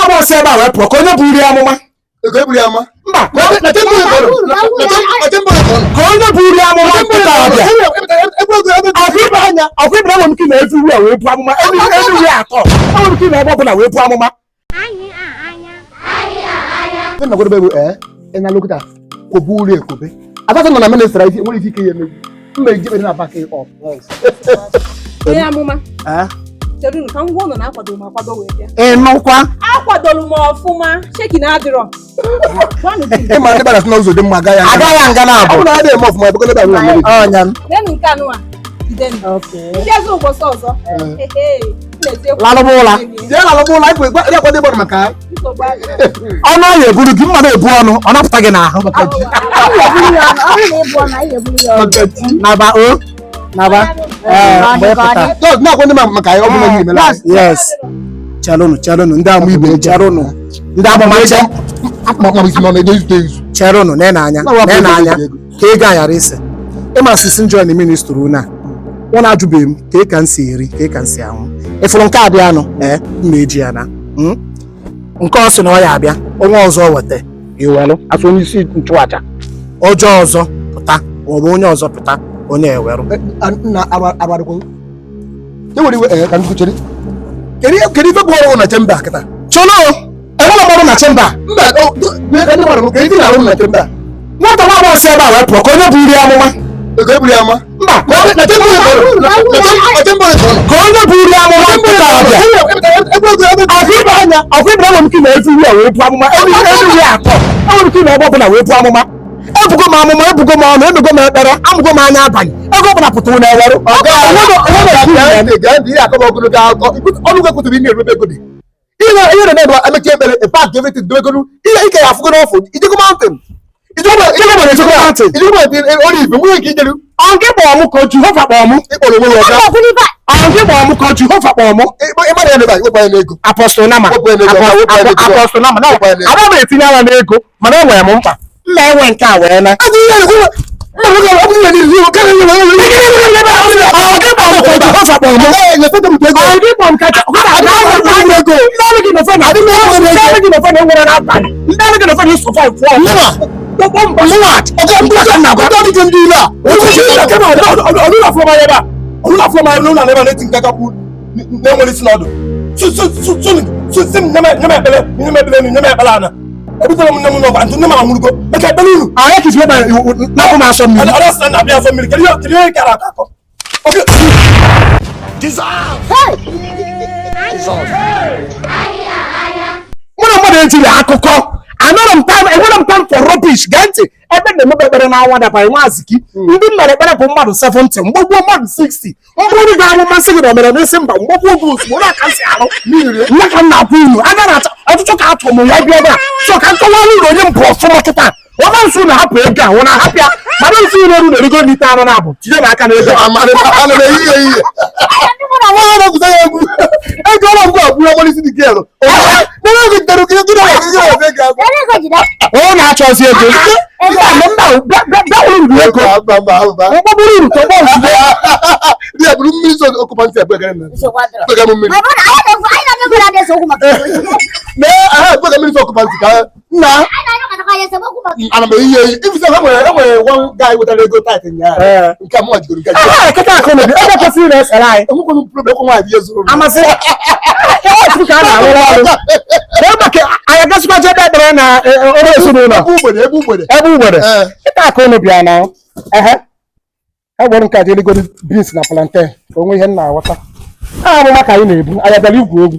Nwa agbọghọ si ebe a wee pụọ, ka onye buru amụma. Ego eburu ya ama. Mba. Na chamber ka ọ nọ. Na chamber ka ọ nọ. Ka onye buru amụma pụta ọbịa. Ọkwa ibe enwere m ike na everywhere wee buo amụma, anywhere atọ enwere m ike na ebe ọbụla wee buo amụma. Ife na gwadebe bụ ị na-alụkịta kobe uri ekobe atatụ nọ na ministry ife nwere ike ya emegbu mma eji ekpere na back up. Onye amụma, chere ka m gwa ụnụ na akwadoro m akwado wee bịa. Ịnụkwa? Akwadoro m ọfụma, cheki na adịrọ. Gwanụ di m. Ịma ndị bara sị na ụzọ dị mma aga ya. Agaghị nga na ọ abụ bụ na adịghị eme ọfụma ebe ebe na mmiri. Ọnya m. Leenụ nke anụwa, jidenụ. Ndị eze ụbọchị ọzọ. Ehe, m na-eti Lalụba ụla. Jee na alụba ụlọ anyị kwere akwado ịgbọrọ maka anyị. Nsogbu adịrọ. Ọnụ ọya eburu gị, mmadụ ebu ọnụ ọ napụta gị n'ahụ. Maka ji. Maka ji. Naba o naba. Ee, mgbe ị pụta. Just na-akwa ndị maka anyị ọ bụla gị emela anyị. Yes, chelụnụ, chelụnụ, ndị amụ ibe, chelụnụ, ndị amụma, che. Akpụmakpụ isi nọ na-eje izute izu. Chelụnụ, nene anya, nene anya ka ego a ghara ise. Ịma sisi join ministry unu a, ọ na-ajụbeghị m ka ị ka m si eri, ka ị ka m si anwụ. Ịfụrụ nke abịa anụ ee m na-eji ya na nke ọ sị na ọ ya abịa onye ọzọ weta iwelụ asụ onye isi nchụaja ọjọọ ọzọ pụta, maọbụ onye ọzọ pụta, onye ewerụ. Nna arụ adịkwa e nwere iwe ka m chere. Kedu ife bụ ọrụ na chamber kịta? Chọlọ, enwere m ọrụ na chamber. Mba, ka ndị mmadụ, kedu ife na-arụ na chamber? Nwata nwa agbọghọ si ebe a wee pụọ, ka onye buru amụma. Ego eburu ya ama. Mba. Na chamber ka ọ nọ. Na chamber ka ọ nọ. Ka onye buru amụma pụta ọbịa. Ọkwa ibe enwere m ike na everywhere wee buo amụma, anywhere atọ enwere m ike na ebe ọbụla wee buo amụma. Ebugo m amụma, ebugo m ọnụ, emego m ekpere, amụgo m anya abalị. Ego ọbụla pụtara na ewerụ. Gee ntị, ihe akọba ogologo akụkọ ọnụ gị kwuturu ime erube ego dị ihe ihe na ebe emechi ekpere in fact everything dobegoro ihe ike ya afụgo n'ọfụ ijego mountain. Ijego mountain. Ijego mountain olive nwunye nke ijeru. Ọ gị kpọọ mụ ka Jehova kpọọ mụ? Ịkpọrọ onwe ya ọga. Ọ gị kpọọ mụ ka Jehova kpọọ mụ? Ịmara ya n'ebe a wepụ anya n'ego. Apostle Nama. Wepụ ya n'ego, wepụ ya n'ego. Apostle Nama. Wepụ ya n'ego. Ada m etinye anya n'ego, mana enwere m mkpa m na-enwe nke a wee na. Ọ bụ ihe ọ bụ ihe niile Ọ gị kpọọ mụ ka Jehova kpọọ mụ? Ọ gị kpọọ m ka ego? Ndị ọrụ gị nọfe na ndị ọrụ gị nọfe na enwere n'abalị, ndị ọrụ gị nọfe na ịsọfa fụọ mkpọkpọ mba ọga ndị aka na agwa ndị dị ndị ile a. Ọrụ afọ ma n'ụlọ ebe a na-eti nke aka kwu na-enwere isi n'ọdụ si m nye m ekpere, nye m ekpere, nye m ekpere ana ebutere m nne m n'ọgba ntụ nne m anwụrụgo maka ekpere unu. Anyị ka isi ebe napụ m asọ mmiri. Ọrịa sị na na-abịa afọ mmiri. Kedu ihe kara aka akọ oke? Mụ na mmadụ ejiri akụkọ anọrọ m time, enwere m time for rubbish. Gee ntị, ebe na-emebe ekpere na-awa dabara nwaziki ndị m mere ekpere bụ mmadụ 70, mgbagbuo mmadụ 60. Mkpụrụ gị amụma sị gị na o mere n'isi mba, mgbagbuo gị ozugbo na aka si arụ nne ka m na-akwụ unu aga na ọtụtụ ka atụ m ya bịa ebe a so ka m kọwara unu onye m bụ ọfụma kịta. Ọma nso na hapụ ego a nwụ na hapụ ya, mana nso unu eru na-erigo n'ite anụ na-abụ tinye n'aka na ego. Ana m eyi ya ihe na nwa na-egwusa ya egwu ego ọrụ ngwa agburu amalisi dị gịelụ nere ego jidere gị gị na gị na ego agụ. Ọ na-achọzi ego mba mba, bịa wụrụ uru ego Mba, mba, mba. mgbagburu uru tọgbọ ozugbo. Di ya bụrụ mmiri so okụpantị abụọ gara na gbega m mmiri mee aha gbega mmiri so okụpantị ka nna ana m eyi eyi ifisa. Enwere one guy wetara ego tit nyaa nke a mụnwa jigoro nke a. Aha kịta akụ na ebe kwesịrị na-esere anyị. Enwekwanụ problem ekwe nwaanyị bụ ihe zụrụ m. Amasị ya ka a na-arụ ọrụ ebe maka anyị agasịkwa jebe ekpere na ọrụ ezinụlọ. Ebe ugbede, ebe ugbede. Ebe ugbere. Ee. Kịta akụ unu bịa na ehe egwere nke a jeligoro beans na plantain ka o nwee ihe m na-aghọta. Aha amụma ka anyị na-ebu, anyị abịara igwu egwu.